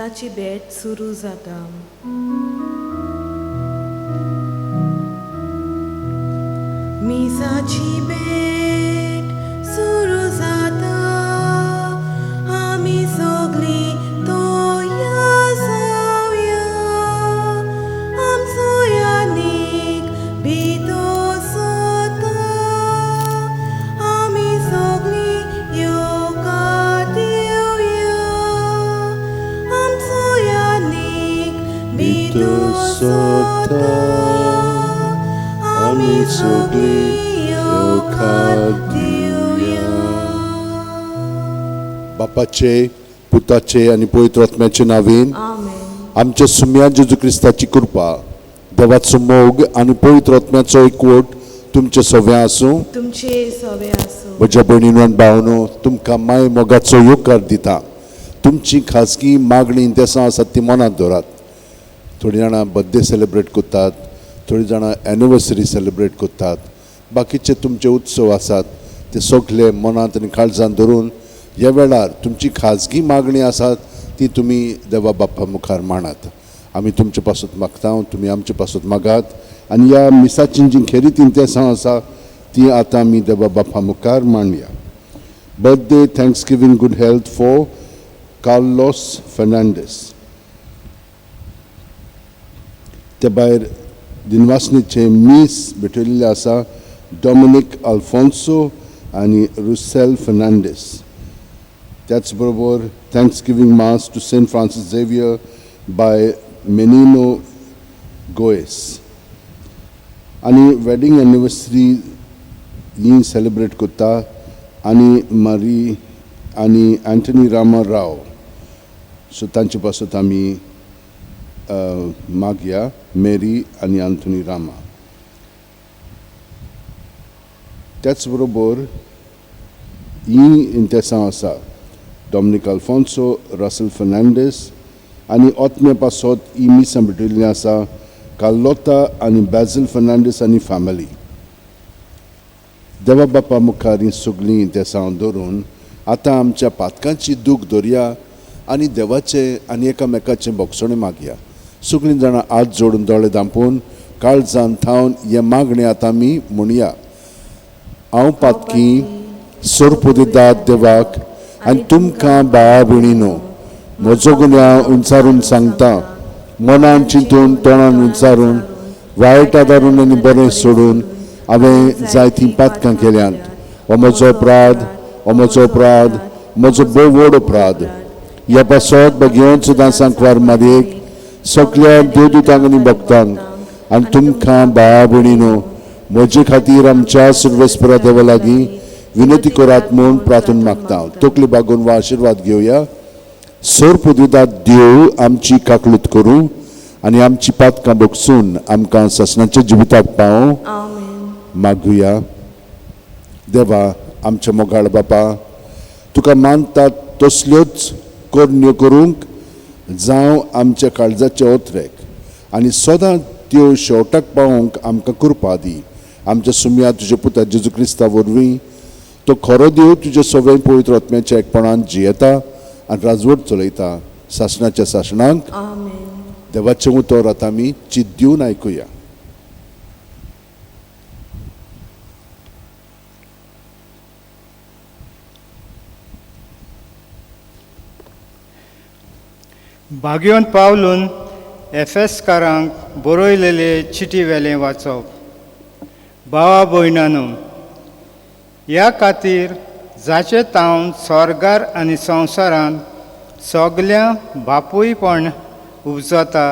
मिसाची भेट सुरू जाता. मिसाची भेट सुरू जाता, आमी सगळीं तयार जावया, आमचो यानीक भितर सरता, आमी सगळीं येवकार दिवया, आमचो यानीक भितर सरता, आमी सगळीं येवकार दिवया. बापाचे, पुताचे आनी पवित्र आत्म्याचे नांवेन. आमेन. आमच्या सुम्या जेजू क्रिस्ताची कृपा, देवाचो मोग आनी पवित्र आत्म्याचो एकवट तुमचे सव्या आसूं. तुमचे सवे आसूं. म्हज्या भयणीनो आनी भावनो, तुमकां माय मोगाचो येवकार दिता. तुमची खाजगी मागणी देसां आसात ती मनांत दवरात. थोडीं जाणां बर्थडे सेलिब्रेट करतात, थोडीं जाणां एनिवर्सरी सेलिब्रेट करतात, बाकीचे तुमचे उत्सव आसात ते सगळे मनांत आनी काळजांत धरून ह्या वेळार तुमची खाजगी मागणी आसात ती तुमी देवा बाप्पा मुखार मांडात. आमी तुमचे पासत मागता, तुमी आमचे पासत मागात आनी ह्या मिसाची जी खेरीत इंतेसांव आसा ती आतां आमी देवा बाप्पा मुखार मांडया. Birthday thanksgiving good health for Carlos Fernandes. ते भायर दिनवासनीचें मीस भेटयल्लें आसा डॉमिनीक अल्फोन्सो आनी रुसेल फर्नांडीस. त्याच बरोबर thanksgiving mass to Saint Francis Xavier by Menino Goes. आनी वेडींग एनिवर्सरी ही सेलिब्रेट करता आनी मारी आनी अँटनी रामा राव. सो तांचे पासत आमी मागया, मेरी आनी अँथनी रामा. त्याच बरोबर ही इंतेसांव आसा डॉमिनीक अल्फोन्सो, रसल फर्नांडीस आनी ओत्मे पासत ही मिसां भेटयल्लीं आसा कार्लोता आनी बॅझल फर्नांडीस आनी फॅमिली. देवा बापा मुखार ही सगळीं इंतेसांव दवरून आतां आमच्या पातकांची दूख दवरया आनी देवाचें आनी एकामेकाचें भोगसणें मागया. सगळीं जाणां हात जोडून दोळे धांपून काळजान थावन हें मागणें आतां आमी म्हणया. हांव पातकी सोरपुदिदाद देवाक आनी तुमकां भावा भयणीनो म्हजो गुन्यांव उंचारून सांगता. मनान चिंतून, तोंडान उंचारून, वायट आदारून आनी बरें सोडून हांवें जायतीं पातकां केल्यांत. हो म्हजो अपराध, हो म्हजो अपराध, म्हजो भोव व्हड अपराध. ह्या पासत भगेवन सुद्दां सांकवार मारयेक, सगल्या देवदूतांक आनी भक्तांक आनी तुमकां भावा भयणीनो म्हजे खातीर आमच्या सुर्वेस्परा देवा लागीं विनंती करात म्हूण प्रार्थना मागता. तकली बागोवन वा आशिर्वाद घेवया. सोर पुदिदात देव आमची काकलूत करूं आनी आमची पातकां भोगसून आमकां सासणाच्या जिविताक पावों. आमेन. मागुया. देवा आमच्या मोगाळ बापा, तुका मानतात तसल्योच करण्यो करूंक जावं आमच्या काळजाचे ओतरेक आनी सदां त्यो शेवटाक पावोवंक आमकां कृपा दी. आमच्या सुमया तुज्या पुता जेजू क्रिस्ता वरवीं, तो खरो देव तुज्या सगळ्या पवित्र आत्म्याच्या एकपणान जियेता आनी राजवट चलयता सासणाच्या सासणांक. आमेन. देवाचें उतर आतां आमी चित दिवन आयकुया. भाग्योन पावलून एफेसकारांक बरयलेले चिटी वेलें वाचप. भावा भयणानो, ह्या खातीर जाचे तावन स्वर्गार आनी संवसारांत सगल्या बापूयपण उपजता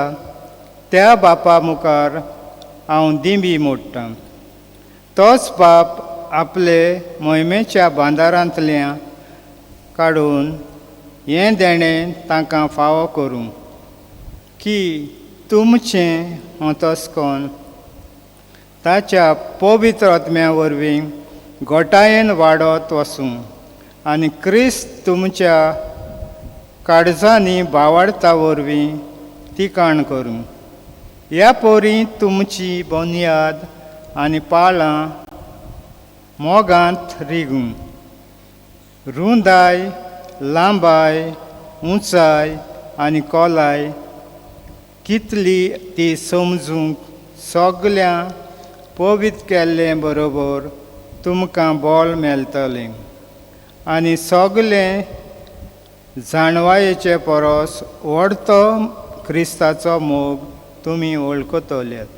त्या बापा मुखार हांव दिंबी मोडटां. तोच बाप आपले मोहिमेच्या बांदारांतल्या काडून हें देणें तांकां फावो करूं की तुमचें अंतस्कोन ताच्या पवित्र आत्म्या वरवीं गोटायेन वाडत वसूं आनी क्रिस्त तुमच्या काळजांनी बावाडता वरवीं तिकाण करूं. ह्या पोरी तुमची बुन्याद आनी पाळां मोगांत रिगूं. रुंदाय, लांबाय, उंचाय आनी कोलाय कितली ती समजूंक सगल्या पवित्र केल्ले बरोबर तुमकां बळ मेळटलें आनी सगलें जाणवायेचे परस व्हडतो क्रिस्ताचो मोग तुमी वळखतल्यात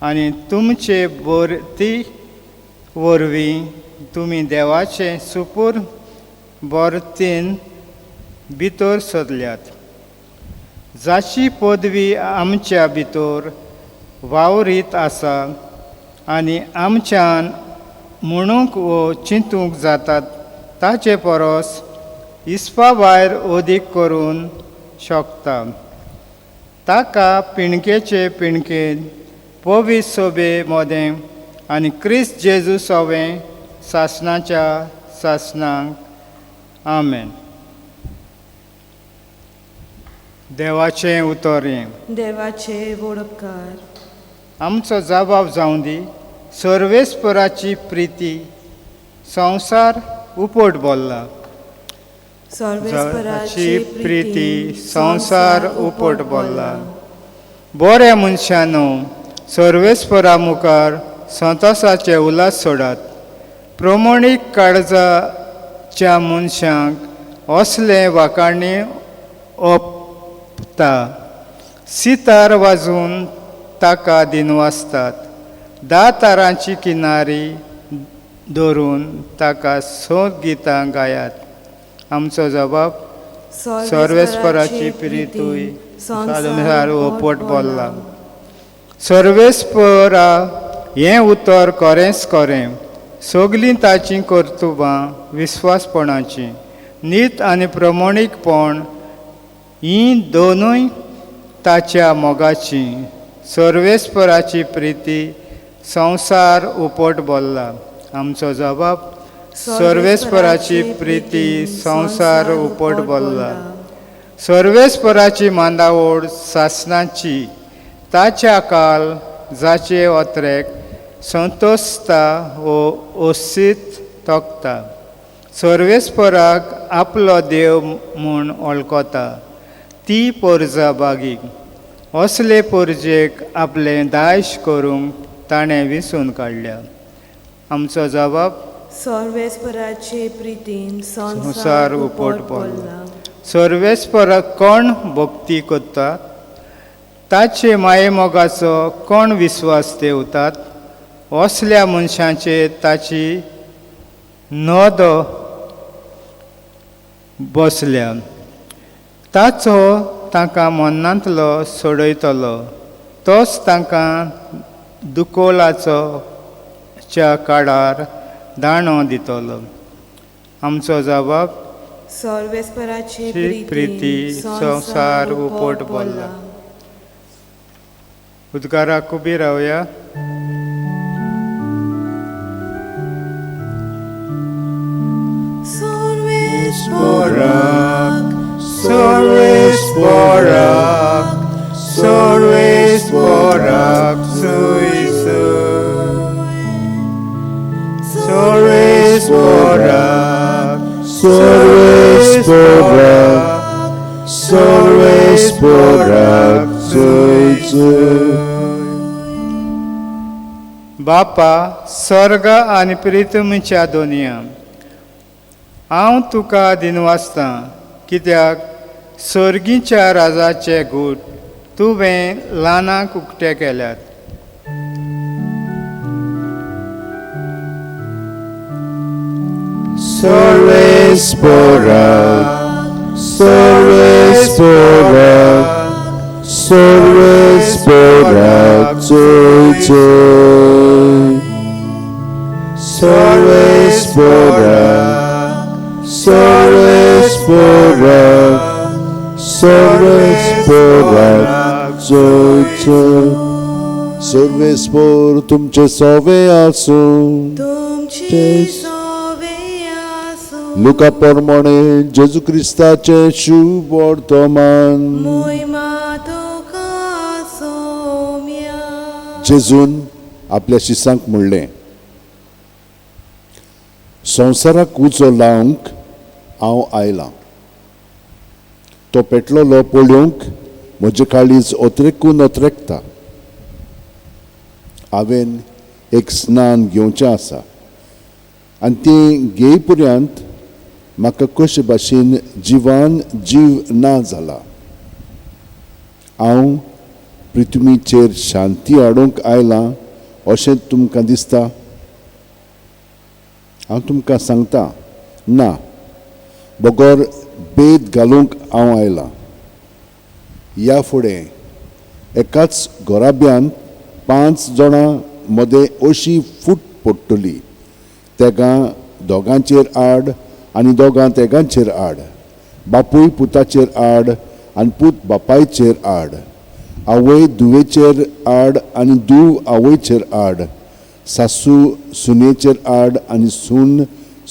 आनी तुमचे बरती वरवीं तुमी देवाचे सुपूर बरतीन भितर सरल्यात जाची पदवी आमच्या भितर वावरीत आसा आनी आमच्यान म्हणूंक वो चिंतूंक जातात ताचे परस इस्पा भायर अदीक करून शकता. ताका पिणकेचे पिणकेन पवित्र सोबे मदें आनी क्रिस्त जेजू सोवें सासणाच्या सासणाक. आमेन. देवाचें उतर हें. देवाचे वडपकार. आमचो जबाब जावं दी सर्वेस्पराची प्रिती संवसार उपट बोल्ला. सर्वेस्पराची प्रिती संवसार उपट बोल्ला. बऱ्या मनशानो सर्वेस्परा मुखार संतोसाचे उल्हास सोडात. प्रमाणीक काळजाच्या मनशांक असले वाखाणी ओंपता. सितार वाजून ताका दिनवासतात. 10 तारांची किनारी धरून ताका सोद गितां गायात. आमचो जबाब सर्वेस्पराची प्रितूय संवसार उपट बोल्ला. सर्वेस्परा हें उतर खरेंच खरें. सगलीं ताचीं कर्तुबां विस्वासपणाचीं नीत आनी प्रमाणीकपण हीं दोनूय ताच्या मोगाचीं. सर्वेस्पराची प्रिती संवसार उपट बोल्ला. आमचो जबाब सर्वेस्पराची प्रिती संवसार उपट बोल्ला. सर्वेस्पराची मांदावळ सासणाची ताच्या काल जाचे अत्रेक संतोषता वो ओसीत तोखता. सर्वेस्पराक आपलो देव म्हूण वळखता ती पोरजा बागीक. असले पोरजेक आपलें दायज करूंक ताणें विसून काडल्या. आमचो जबाब सर्वेस्पराचे प्रितीन संवसार उपट बोल्ला. सर्वेस्पराक कोण भक्ती करतात ताचे मायेमोगाचो कोण विस्वास देवतात असल्या मनशांचेर ताची नदो बसल्या. ताचो तांकां मनांतलो सोडयतलो तोच तांकां दुकोलाचो च्या काळार दाणो दितलो. आमचो जबाब सर्वेस्पराची प्रिती संवसार उपट बोल्ला. उद्गाराक उबी रावया. सर्वेस्पराक सर्वेस्पराक सर्वेस्पराक सुयसु सर्वेस्पराक सर्वेस्पराक सर्वेस्पराक सुयसु. बापा स्वर्ग आनी प्रितमीच्या दोनया हांव तुका दिनवासतां कित्याक सर्गीच्या राजाचे गूट तुवें ल्हानाक उक्ते केल्यात. सर्वेस्पराक सर्वेस्पराक सर्वेस्पराक चोयचो. सर्वेस्पराक सर्वेस्पराक सर्वेस्पराक चोयचो. सर्वेस्पर तुमचे सोवे आसूं. तुमची सोवे आसूं. लुका प्रमाणे जेजू क्रिस्ताचें शुभ वर्तमान. मोहिमा तुका सोम्या. जेजून आपल्या शिसांक म्हणलें, संवसाराक उजो लावंक हांव आयलां, तो पेटलोलो पळोवंक म्हजें काळीज अत्रेकून अत्रेकता. हांवें एक स्नान घेवचें आसा आनी तें घेय पर्यंत म्हाका कशे भाशेन जिवान जीव ना जाला. हांव पृथ्वीचेर शांती हाडूंक आयलां अशें तुमकां दिसता? हांव तुमकां सांगता, ना, बगर भेद घालूंक हांव आयलां. ह्या फुडें एकाच घराब्यांत 5 जाणां मदें अशी फूट पडटली, तेगां दोगांचेर आड आनी दोगां तेगांचेर आड, बापूय पुताचेर आड आनी पूत बापायचेर आड, आवय धुवेचेर आड आनी धूव आवयचेर आड, सासू सुनेचेर आड आनी सून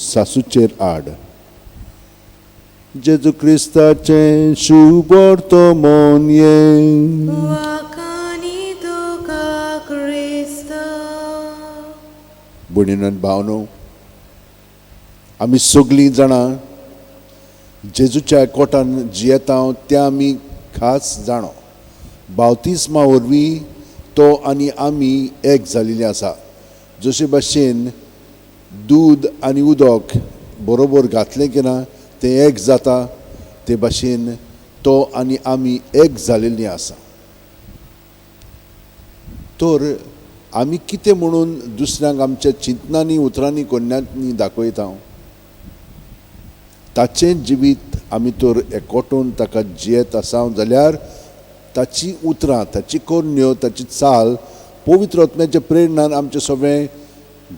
सासूचेर आड. जेजू क्रिस्ताचें शुभवर्तमान हें. वाखाणी तुका क्रिस्ता. भयणीनो आनी भावनो, आमी सगळीं जाणां जेजूच्या कोटान जियेता तें आमी खास जाणो. बावतिस्मा वरवीं तो आनी आमी एक जाल्लीं आसा. जशे भाशेन दूद आनी उदक बरोबर घातलें की ना तें एक जाता, ते भाशेन तो आनी आमी एक जाल्लीं आसा. तर आमी कितें म्हणून दुसऱ्यांक आमच्या चिंतनांनी, उतरांनी, कोन्यांनी दाखयता? ताचें जिवीत आमी तर एकवटून ताका जियेत आसा जाल्यार ताची उतरां, ताची करण्यो, ताची चाल पवित्र आत्म्याच्या प्रेरणान आमचें सगळें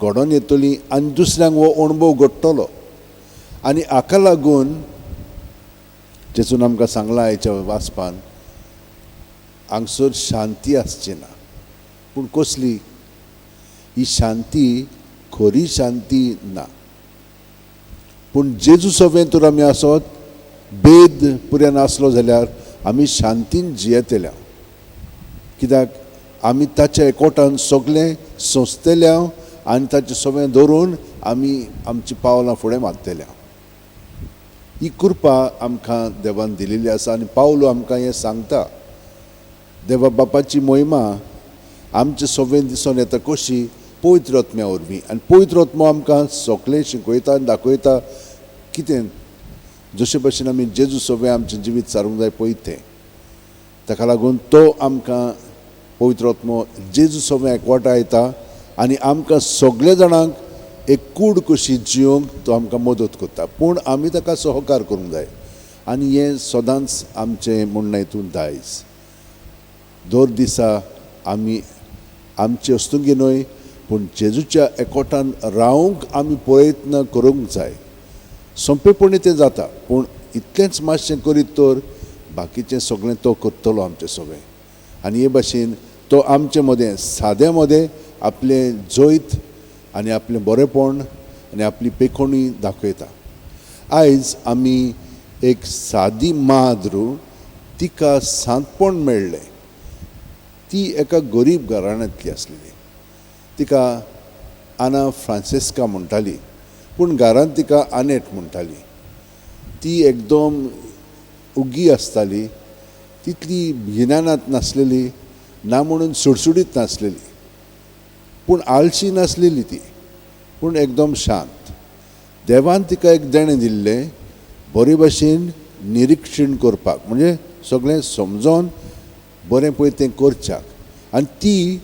घडोवन येतली आनी दुसऱ्यांक हो अणभव घडटलो. आनी हाका लागून जेजून आमकां सांगलां आयच्या वाचपान, हांगसर शांती आसची ना. पूण कसली ही शांती? खरी शांती ना. पूण जेजू सवें तर आमी आसत भेद पुऱ्यान आसलो जाल्यार आमी शांतीन जियेतल्या. कित्याक आमी ताच्या एकवटान सगळें सोंसतल्या आनी ताचें सगळें धरून आमी आमची पावलां फुडें मारतल्या. ही कृपा आमकां देवान दिलेली आसा आनी पावलो आमकां हें सांगता. देवा बापाची मोहिमा आमचे सगळें दिसून येता कशी? पवित्र आत्म्या वरवीं. आनी पवित्र आत्मो आमकां सगळें शिकयता आनी दाखयता कितें जशे भशेन आमी जेजू सगळें आमचें जिवीत सारूंक जाय पळय तें. ताका लागून तो आमकां पवित्र आत्मो जेजू सगळें एकवटा येता आनी आमकां सगळे जाणांक एक कूड कशी जियोंक तो आमकां मदत करता. पूण आमी ताका सहकार करूंक जाय आनी हें सदांच आमचें म्हणणें हितून दायज. दर दिसा आमी आमचे वस्तुंगी न्हय पूण जेजूच्या एकवटान रावंक आमी प्रयत्न करूंक जाय. सोंपेपणी तें जाता, पूण इतलेंच मातशें करीत तर बाकीचें सगळें तो करतलो आमचें सगळें. आनी हे भाशेन तो आमचे मदें साद्या मदें आपलें जैत आनी आपलें बरेंपण आनी आपली पेखोणी दाखयता. आयज आमी एक सादी माद्रू, तिका सांतपण मेळ्ळें. ती एका गरीब घराण्यांतली आसलेली. तिका आना फ्रांसिस्का म्हणटाली, पूण घरांत तिका आनेट म्हणटाली. ती एकदम उगी आसताली, तितली गिन्यानांत नासलेली, ना म्हणून सुडसुडीत नासलेली, पूण आळशी नासलेली ती, पूण एकदम शांत. देवान तिका एक देणें दिल्लें बरे भाशेन निरिक्षण करपाक, म्हणजे सगळें समजोन बरें पळय तें करच्याक. आनी ती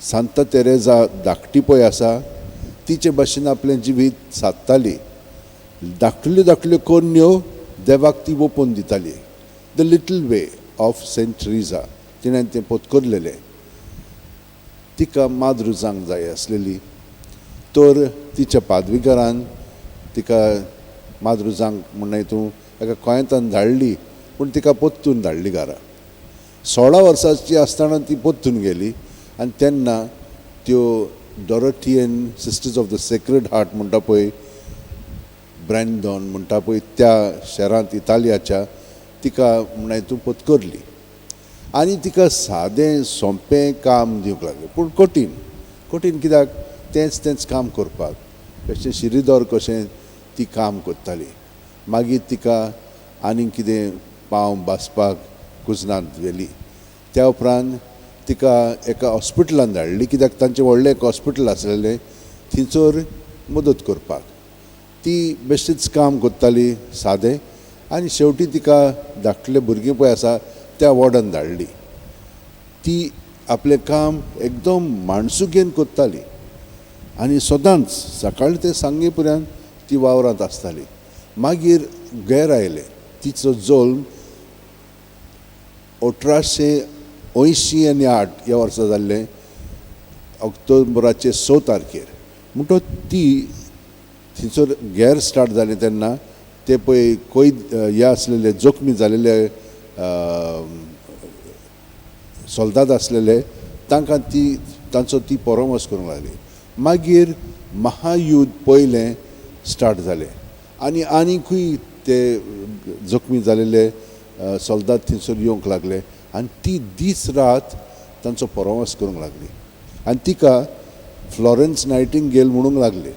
सांता तेरेजा धाकटी पळय आसा तिचे भाशेन आपलें जिवीत सादताली. धाकटल्यो धाकटल्यो करण्यो देवाक ती ओपून दिताली. The little way of Saint Teresa तिणें तें पोतकरलेलें. तिका माद्रू जावंक जाय आसलेली, तर तिच्या पादविकारान तिका माद्रू जावंक म्हणून तूं एका कोयंतान धाडली, पूण तिका पोत्तून धाडली घरा. 16 वर्सांची आसतना ती पोत्तून गेली आनी तेन्ना त्यो Dorothean sisters of the sacred heart म्हणटा पळय, ब्रँडॉन म्हणटा पळय त्या शहरांत इतालियाच्या, तिका म्हणून तूं पत्करली आनी तिका सादें सोंपें काम दिवंक लागलें. पूण कठीण कठीण कित्याक तेंच तेंच काम करपाक, कशें शिरीदोर कशें ती काम करताली. मागीर तिका आनीक कितें पांव बासपाक कुजनांत व्हेली. त्या उपरांत तिका एका हॉस्पिटलान धाडली, कित्याक तांचें व्हडलें एक हॉस्पिटल आसलेलें थंयसर मदत करपाक. ती बेश्टीच काम करताली सादें आनी शेवटी तिका धाकटले भुरगीं पळय आसा त्या वॉर्डान धाडली. ती आपलें काम एकदम माणसुकेन करताली आनी सदांच सकाळी ते सांगे पर्यंत ती वावरांत आसताली. मागीर गैर आयलें. तिचो जल्म 1888 ह्या वर्सा जाल्लें, ऑक्टोबराचे 6 तारखेर. म्हणटकच ती थंयसर गैर स्टार्ट जालें तेन्ना ते पळय कैद हे आसलेले जखमी जालेले सोल्दाद आसलेले तांकां ती तांचो ती परामर्श करूंक लागली. मागीर महायुद्ध पयलें स्टार्ट जालें आनी आनीकूय ते जखमी जालेले सोल्दाद थंयसर येवंक लागले आनी ती दीस रात तांचो परामर्श करूंक लागली आनी तिका फ्लॉरन्स नायटिंगेल म्हणूंक लागले.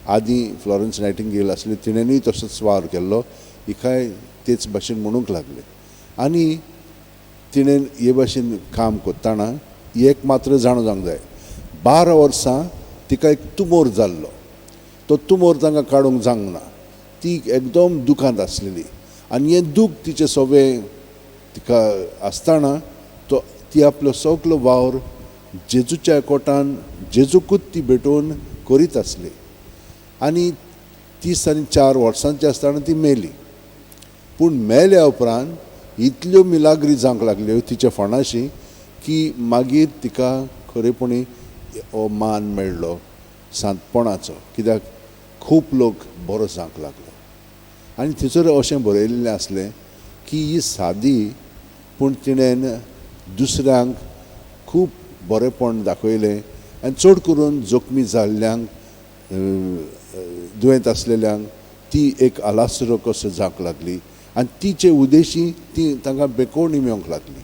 आदीं फ्लॉरन्स नायटिंगेल आसली, तिणेनूय तसोच वावर केल्लो, हिकाय तेच भाशेन म्हणूंक लागले. आनी तिणेन हे भाशेन काम करतना एक मात्र जाणो जावंक जाय, 12 वर्सां तिका एक तुमोर जाल्लो, तो तुमोर तांकां काडूंक जावंक ना. ती एकदम दुखांत आसलेली आनी हें दूख तिचें सगळें तिका आसतना तो ती आपलो सगलो वावर जेजूच्या कोटान जेजूकूच ती भेटोवन करीत आसली. आनी 34 वर्सांची आसतना ती मेली. पूण मेल्या उपरांत इतल्यो मिलाग्री जावंक लागल्यो तिच्या फोंडाशी की मागीर तिका खरेपणी हो मान मेळ्ळो सांतपणाचो, कित्याक खूब लोक बरो जावंक लागलो. आनी थंयसर अशें बरयल्लें आसलें की ही सादी पूण तिणेन दुसऱ्यांक खूब बरेंपण दाखयलें आनी चड करून जखमी जाल्ल्यांक, दुयेंत आसलेल्यांक ती एक आलासरो कसो जावंक लागली आनी तिचे उदेशी ती तांकां बेकोवणी मेळोंक लागली.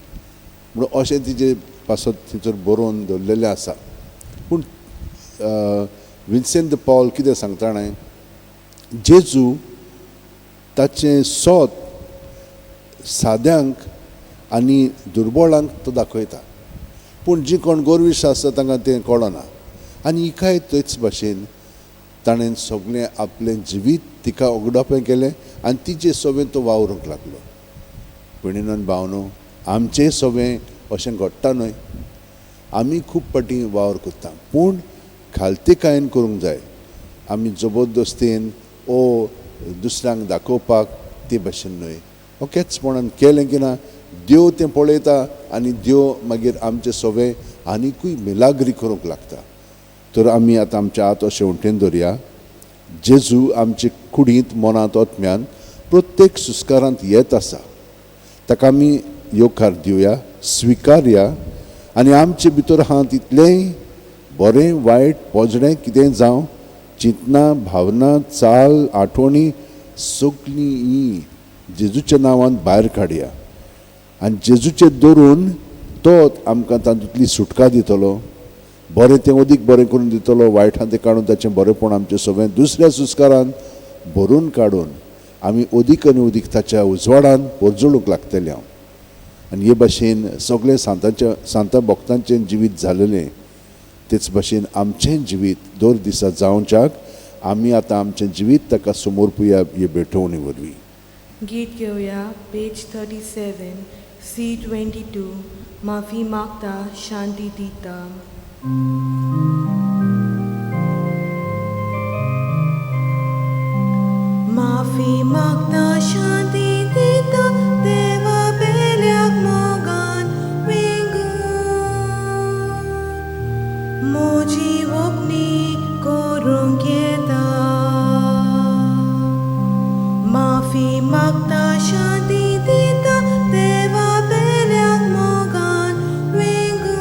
म्हणून अशें तिचे पासत थंयसर बरोवन दवरलेलें आसा. पूण विन्सेंत पॉल कितें सांगता न्हय, जेजू ताचें सोत साद्यांक आनी दुर्बळांक तो दाखयता, पूण जी कोण गोरवीश आसता तांकां तें कळना. आनी हिकाय तेच भाशेन ताणें सगळें आपलें जिवीत तिका उगडापें केलें आनी तिचे सगळें तो वावरूंक लागलो. भयणीन भावनो, आमचें सगळें अशें घडटा न्हय, आमी खूब फावटी वावर करता पूण खालतीकायेन करूंक जाय. आमी जबरदस्तीन ओ दुसऱ्यांक दाखोवपाक ते भाशेन न्हय, ओकेचपणान केलें की ना देव तें पळयता आनी देव मागीर आमचें सगळें आनिकूय मिलाग्री करूंक लागता. तर आमी आतां आमच्या हात अशें उंटेन दवरया. जेजू आमचे कुडींत, मनांत, आत्म्यान प्रत्येक सुस्कारांत येत आसा, ताका आमी येवकार दिवया, स्विकारया आनी आमचे भितर आहा तितलेंय बरें वायट पोजडें कितें जावं, चिंतना, भावना, चाल, आठवणी सगळीं ही जेजूच्या नांवान भायर काडया आनी जेजूचेर दवरून तो आमकां तातूंतली सुटका दितलो, बरें तें अदीक बरें करून दितलो, वायटां तें काडून ताचें बरेंपण आमचें सगळें दुसऱ्या सुस्कारान भरून काडून आमी अदीक आनी अदीक ताच्या उजवाडान परजळूंक लागतले हांव. आनी हे भाशेन सगळें सांतांच्या सांता भक्तांचें जिवीत जालेलें तेच भाशेन आमचें जिवीत दर दिसा जावच्याक आमी आतां आमचें जिवीत ताका समर्पुया हे भेटवणी वरवीं. गीत घेवया पेज 37 C22 माफी मागता शांती दिता. माफी मागता शांती दिता देवा बेल्याक मोगान वेंगून म्हजी वपनी करूंक येता. माफी मागता शांती दिता देवा बेल्याक मोगान वेंगून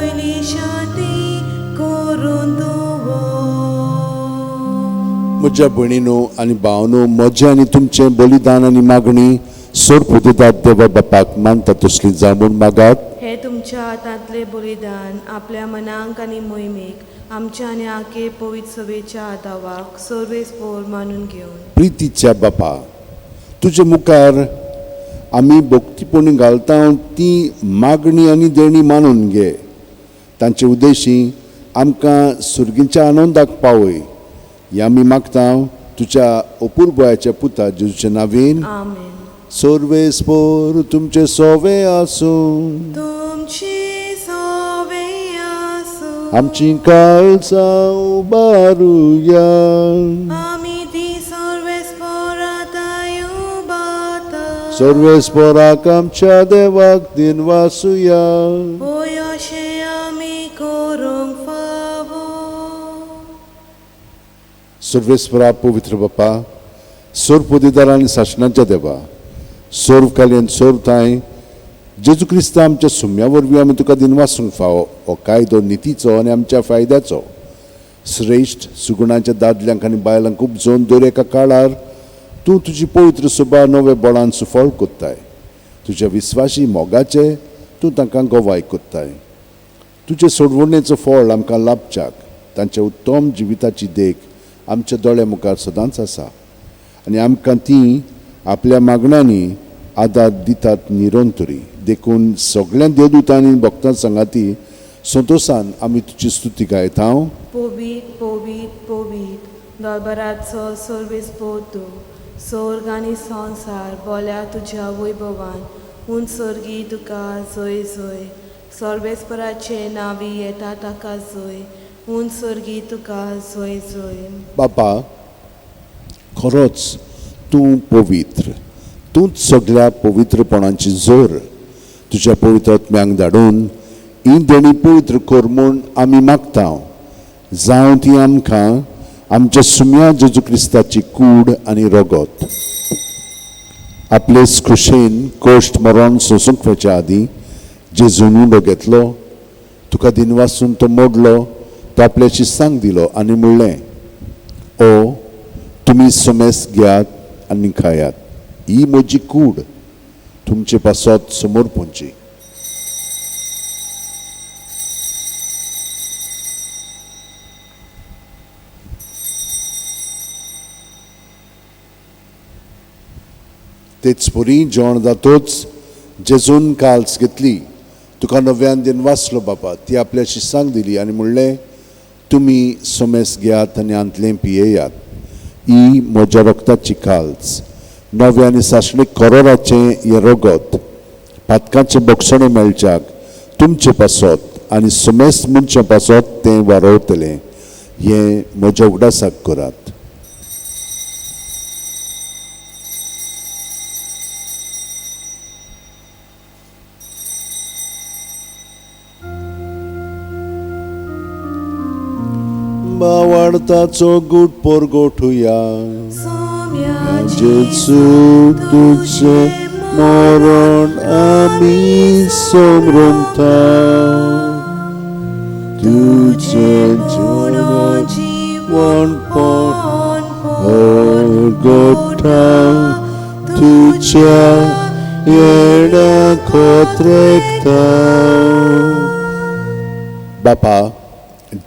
पयली शांती करून दवर. म्हज्या भयणीनो आनी भावनो, म्हजें आनी तुमचें बलिदान आनी मागणी सोरपुदेदात देवा बापाक मानता तसली जावं म्हूण मागात. हे तुमच्या हातांतले बलिदान आपल्या मनांक आनी मोहिमेक आमच्या आनी आखे पवित्र सभेच्या आदावाक सर्वेस्पोर मानून घेवन. प्रितीच्या बापा, तुजे मुखार आमी भक्तीपणी घालता ती मागणी आनी देणी मानून घे. तांचे उद्देशी आमकां सुर्गीच्या आनंदाक पावय हें आमी मागता तुज्या अपुरबयाच्या पुता जेजूच्या नांवेन. आमेन. सर्वेस्पोर तुमचे सोवे आसूं. तुमचे सोवे आसूं. आमची काळजां उबारुया. आमी ती सर्वेस्पोराताय उबाता. सर्वेस्पोराक आमच्या देवाक दिनवासुया. होय अशें आमी करूंक फावो. सर्वेस्परा पवित्र बापा, सोरपुदेदार आनी सासणाच्या देवा, सोर्व काल्यान सोरताय जेजू क्रिस्ता आमच्या सुम्या वरवीं आमी तुका दिनवासूंक फावो. हो कायदो नितीचो आनी आमच्या फायद्याचो. श्रेश्ठ सुगुणाच्या दादल्यांक आनी बायलांक उपजोवन दर एका काळार तूं तुजी पवित्र सभा नवे बळान सुफळ कोत्ताय. तुज्या विस्वाशी मोगाचे तूं तांकां गवाय कोत्ताय. तुजे सोडवणेचो फळ आमकां लाभच्याक तांच्या उत्तम जिविताची देख आमच्या दोळ्या मुखार सदांच आसा आनी आमकां ती आपल्या मागण्यांनी आदार दितात निरंतरी. देखून सगळ्या देवदूतांनी भक्तां सांगाती संतोशान आमी तुजी स्तुती गायता. पवीत पवीत पवीत दरबाराचो सर्वेस्पोर तूं, स्वर्ग आनी संवसार बोल्या तुज्या वैभवान. उंच सर्गी तुका जय जय. सर्वेस्पराचे नांवी येता ताका जय. उंच सर्गी तुका जय जय. बापा, खरोच तूं पवित्र, तूंच सगळ्या पवित्रपणाची जोर. तुज्या पवित्र आत्म्यांक धाडून ही देणी पवित्र कर म्हूण आमी मागता. जावं ती आमकां आमच्या सुम्या जेजू क्रिस्ताची कूड आनी रगत. आपले खुशेन कश्ट मरण सोंसूंक वचच्या आदीं जेजून उंडो घेतलो, तुका दिनवासून तो मोडलो, तो आपल्या शिस्तांक दिलो आनी म्हणलें, ओ तुमी समेस घेयात आनी खायात, ही म्हजी कूड तुमचे पासत समोर पोंची. तेच परी जेवण जातोच जेजून काल्स घेतली, तुका नव्यान दिनवासलो बापा, ती आपल्या शिस्तांक दिली आनी म्हणलें, तुमी समेस घेयात आनी आंतलें पियेयात, ही म्हज्या रक्ताची काल्स, नव्या आनी सासणीक करोराचें हें रगत पातकाचें बक्षणें मेळच्याक तुमचे पासत आनी समेस्त मनशां पासत तें वारवतलें. हें म्हज्या उगडासाक करात. बावाडताचो गुट पोरगोठुया. जेजू तुजें मरण आमी समरता, तुजें जिवनपण परगोठा, तुज्या येण्या खोत्रेकता. बापा,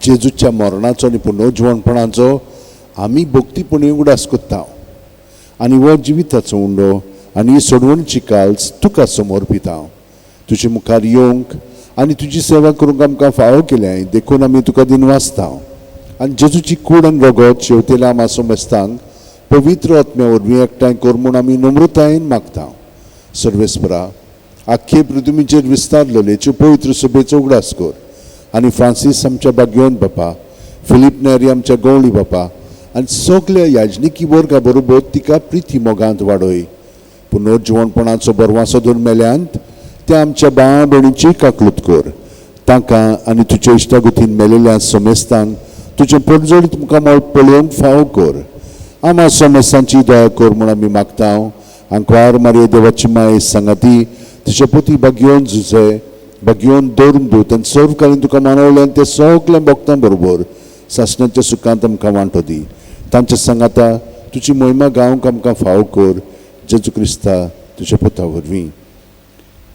जेजूच्या मरणाचो आनी पुनर्जिवणपणाचो आमी भक्तीपणी उगडास कोत्ता आनी हो जिविताचो उंडो आनी ही सोडवणची काल्स तुका समर्पिता. तुजे मुखार येवंक आनी तुजी सेवा करूंक आमकां फावो केल्या देखून आमी तुका दिनवासता. आनी जेजूची कूड आनी रगत शेवतेल्या आमा समस्तांक पवित्र आत्म्या वरवीं एकठांय कर म्हूण आमी नम्रतायेन मागता. सर्वेस्परा, आख्खे पृथ्वीचेर विस्तारलेलेच्यो पवित्र सभेचो उगडास कर आनी फ्रांसीस आमच्या बागयोन बापा, फिलीप नेरी आमच्या गवळी बापा आनी सगल्या याजनिकी वर्गा बरोबर तिका प्रिती मोगांत वाडय. पुनर्जिवणपणाचो बरवासो धरून मेल्यांत त्या आमच्या भाव भयणीची काकलूत कर. तांकां आनी तुज्या इश्टागतीन मेलेल्या समेस्तांक तुजें परजळीत मुखामळ पळोवंक फावो कर. आमा समेस्तांची दया कर म्हूण आमी मागता. आंकवार मारये देवाची माय सांगाती तिच्या पोती बागयोन झुजे भगयोन दवरून दूत आनी सर्व कालीन तुका मानवलें आनी ते सगळें भक्तां बरोबर सासणाच्या सुखांत आमकां वांटो दी. तांच्या सांगाता तुजी मोहिमा गावंक आमकां फावो कर, जेजू क्रिस्ता तुज्या पुता वरवीं.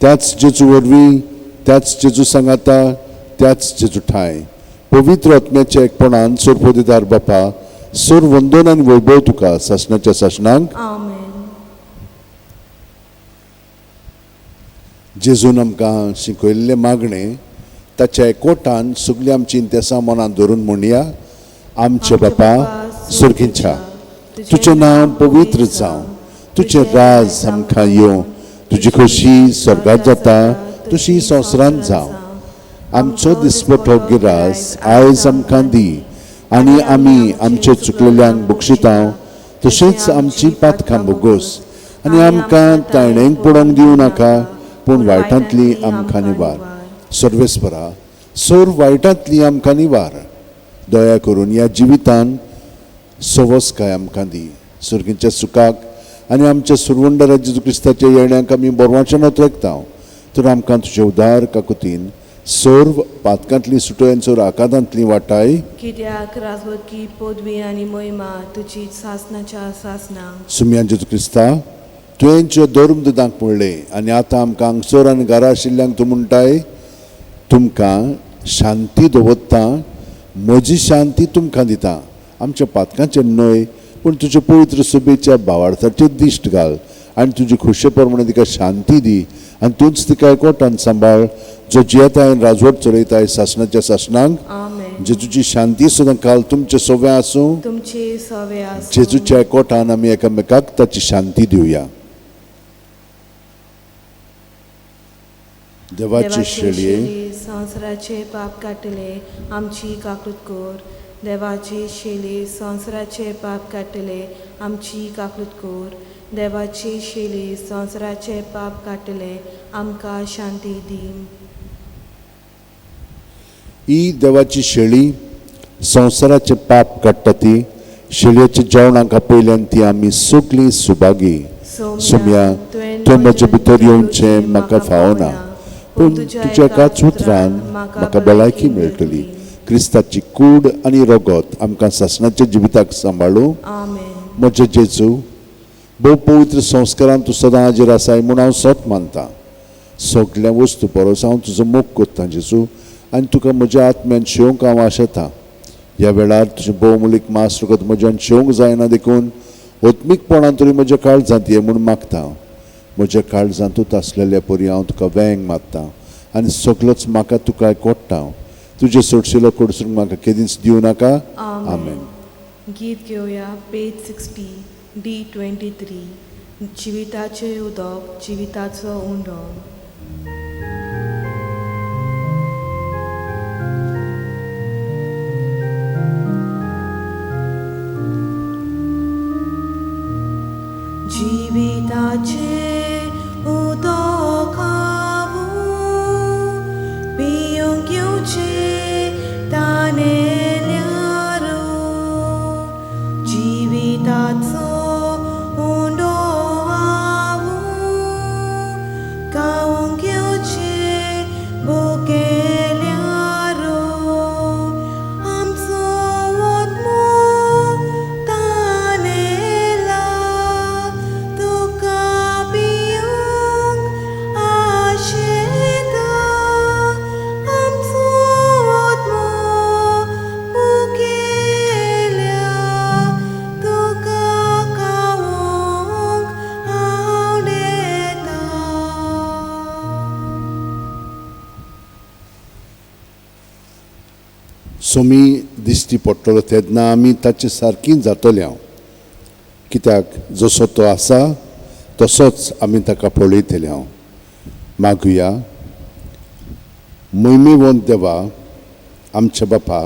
त्याच जेजू वरवीं, त्याच जेजू सांगाता, त्याच जेजू ठांय पवित्र आत्म्याच्या एकपणान सोरपोदेदार बापा सोर वंदन आनी वैभव तुका सासणाच्या सासणांक. आमेन. जेजून आमकां शिकयल्लें मागणें ताच्या एकवटान सगळीं आमची इंतेसां मनांत धरून म्हणया. आमच्या बापा सर्गीच्या, तुजें नांव पवित्र जावं, तुजें राज आमकां येवं, तुजी खोशी स्वर्गात जाता तशी संवसारांत जावं. आमचो दिसपटो गिरास आयज आमकां दी आनी आमी आमचे चुकलेल्यांक बक्षिता तशेंच आमची पातकां बोगोस आनी आमकां ताणेंक पडोवंक दिवं नाका, पूण वायटांतली आमकां निवार. सर्वेस्परा, सर्व वायटांतली आमकां निवार. दया करून ह्या जिवितान सवसकाय आमकां दी. सर्गीच्या सुखाक आनी आमच्या सुरवंडरा जेजू क्रिस्ताच्या येण्याक आमी बरवाचें नोतरेकता, तर आमकां तुजे उदार काकुतीन सर्व पातकांतली सुटोय आनी सर्व आकादांतली वाटाय. कित्याक राजवटकी पदवी आनी महिमा तुजी सासणाच्या सासणाक. सुमयान जेजू क्रिस्ता, तुवें ज्यो धर्म दुदांक म्हणलें आनी आतां आमकां हांगसर आनी घरा आशिल्ल्यांक तूं म्हणटाय, तुमकां शांती दवरता, म्हजी शांती तुमकां दिता. आमच्या पातकांचेर न्हय पूण तुजे पवित्र सभेच्या भावार्थाचेर दिश्ट घाल आनी तुजी खोशे प्रमाणे तिका शांती दी आनी तूंच तिका एकवटान सांबाळ, जो जियेताय आनी राजवट चलयताय सासणाच्या सासणाक. आमेन. जेजूची शांती सदां काल तुमचे सव्या आसूं. तुमचे सवे आसूं. जेजूच्या एकवटान आमी एकामेकाक ताची शांती दिवया. देवाची शेळये, संवसाराचे पाप काडटले आमची काकूत कर. देवाची शेली संवसाराचे पाप काडटले आमची काकूत कर. देवाची शेली संवसाराचे पाप काडटले आमकां शांती दी. ही देवाची शेळी संवसाराचे पाप काडटा ती शेळयेच्या जेवणाक आपयल्यान ती आमी सगळीं सुभागी. सोम्या, तुवें म्हजे भितर येवचें म्हाका फावना, पूण तुज्या एकाच उतरान म्हाका भलायकी मेळटली. क्रिस्ताची कूड आनी रगत आमकां सासणाच्या जिविताक सांबाळूं. आमेन. म्हजे जेजू, भोव पवित्र संस्कारान तूं सदां हाजीर आसाय म्हूण हांव सत मानतां. सगल्या वस्तू परस हांव तुजो मोग कोत्तां जेजू, आनी तुका म्हज्या आत्म्यान शेवंक हांव आशेतां. ह्या वेळार तुजें भोवमुलीक मास रगत म्हज्यान शेवंक जायना, देखून आत्मीकपणान तरी म्हज्या काळजांत ये म्हूण मागता. म्हज्या काळजांतूच आसलेल्या परी हांव तुका वेंग मारता आनी सगलोच म्हाका तुका कोट्टा. तुजें सोडशिलो कडसून म्हाका केदींच दिवं नाका. आमेन. गीत घेवया पेज 60 D23. जिविताचें उदक जिविताचो उंडो. जिविताचें उदक हांव पिवंक येवचें तानेल्यार. जिविताचो उंडो हांव खावंक येवचें भुकेल्यार. आमचो आत्मो तानेला तुका पिवंक आशेता. आमचो आत्मो भुकेल्या तुका खावंक आवडेता. सोमी दिश्टी पडटलो तेन्ना आमी ताचे सारकी जातले हांव, कित्याक जसो तो आसा तसोच आमी ताका पळयतले हांव. मागुया. मोहिमेवंत देवा, आमच्या बापा,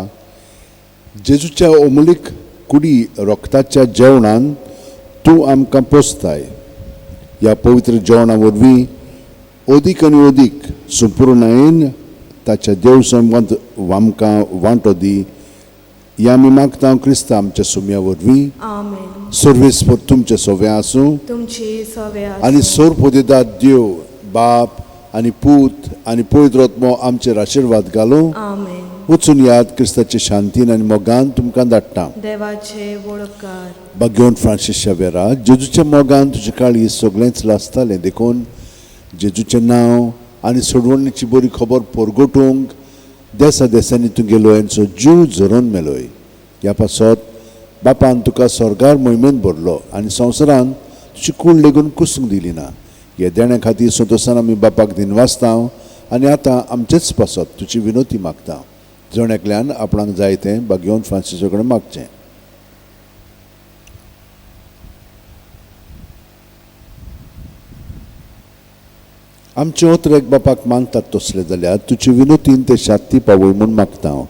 जेजूच्या अमूलीक कुडी रोगताच्या जेवणान तूं आमकां पोसताय. ह्या पवित्र जेवणा वरवीं अदीक आनी अदीक संपुर्णायेन ताच्या देव संबंद आमकां वांटो दी. ह्या आमी मागता क्रिस्ता आमच्या सुम्या वरवीं. आमेन. सर्वेस्पर तुमचें सोवें आसूं तुमचे सवे आनी आसूं. सोर पोदेदार देव बाप आनी पूत आनी पवित्र आत्मो आमचेर आशिर्वाद घालूं. आमेन. वचून याद क्रिस्ताचे शांतीन आनी मोगान तुमकां धाडटा. देवाचे वळखकार. बागेवन फ्रांसीस शावेरा, जेजूच्या मोगान तुजे काळी सगळेंच लासतालें, देखून जेजूचें नांव आनी सोडवणीची बरी खबर परगटूंक देसा देसांनी तुगेलो यांचो जीव झरोवन मेलोय. ह्या पासत बापान तुका स्वर्गार मोहिमेंत भरलो आनी संवसारान तुजी कूड लेगून कुसूंक दिली ना. ह्या देण्या खातीर संतोशान आमी बापाक दिनवासता आनी आतां आमचेच पासत तुजी विनोती मागता. जण एकल्यान आपणाक जाय तें बागेवन फ्रांसिसा कडेन मागचें. आमचे ओतरेक बापाक मागतात तसले जाल्यार तुजे विनोतीन ते शांती पावय म्हूण मागता हांव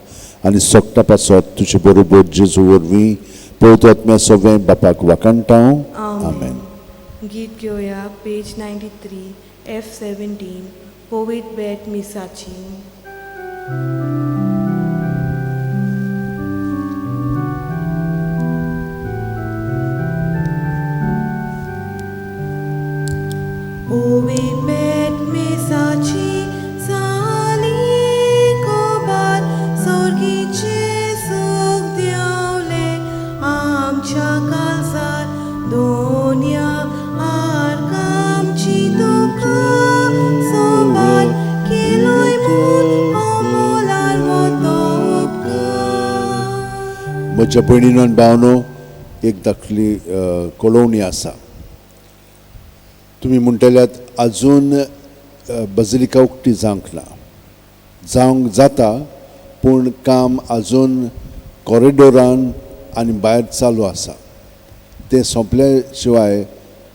आनी सोगटा पासत तुजे बरोबर जेजू वरवीं पवित्र आत्म्या सगळें बापाक वाखाणटा हांव. आमेन. गीत घेवया पेज 93 F17 पोवीत बेट मिसाची. पोवीत बेट मिसाची साली कोबार सोर्गीचे सूख देवले आमच्या कालसार दोन्या आरकामची दुःखां सोबार केलोय म्हूण अमोलार मोतो उपकार. म्हज्या भयणीनो आनी भावनो, एक धाकली कळोवणी आसा. तुमी म्हणटल्यात आजून बजलिका उक्ती जावंक ना, जावंक जाता पूण काम आजून कॉरिडोरान आनी भायर चालू आसा. तें सोंपल्या शिवाय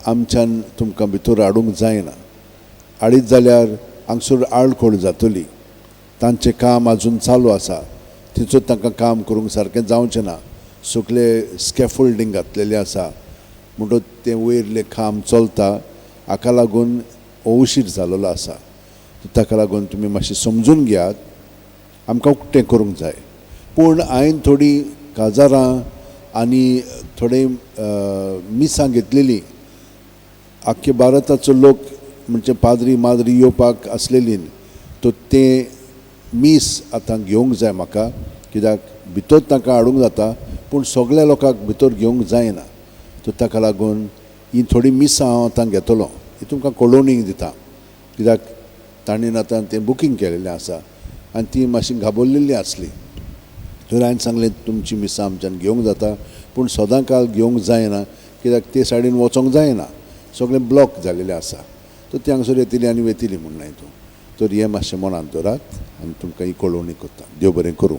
आमच्यान तुमकां भितर हाडूंक जायना. हाडीत जाल्यार हांगसर आडखळ जातली. तांचें काम आजून चालू आसा, थंयसर तांकां काम करूंक सारकें जावचें ना. सगळे स्कॅफोल्डींग घातलेलें आसा म्हणटच तें वयरलें काम चलता, हाका लागून हो उशीर जाल्लो आसा. ताका लागून तुमी मातशें समजून घेयात. आमकां उक्तें करूंक जाय, पूण हांवें थोडीं काजारां आनी थोडे मिसां घेतलेलीं. आख्खे भारताचो लोक म्हणजे पाद्री माद्री येवपाक आसलेली, तो तें मीस आतां घेवंक जाय म्हाका, कित्याक भितर तांकां हाडूंक जाता पूण सगळ्या लोकांक भितर घेवंक जायना. तो ताका लागून ही थोडीं मिसां हांव आतां घेतलो, ही तुमकां कळोवणी दिता, कित्याक तांणी आतां तें बुकींग केलेलें आसा आनी ती मातशी घाबरलेली आसली. तर हांवें सांगलें तुमची मिसां आमच्यान घेवंक जाता पूण सदां काल घेवंक जायना, कित्याक ते सायडीन वचोंक जायना, सगळें ब्लॉक जालेलें आसा. तर ती हांगसर येतली आनी वेतली म्हूण न्हय तूं. तर हें मातशें मनांत दवरात आनी तुमकां ही कळोवणी करता. देव बरें करूं.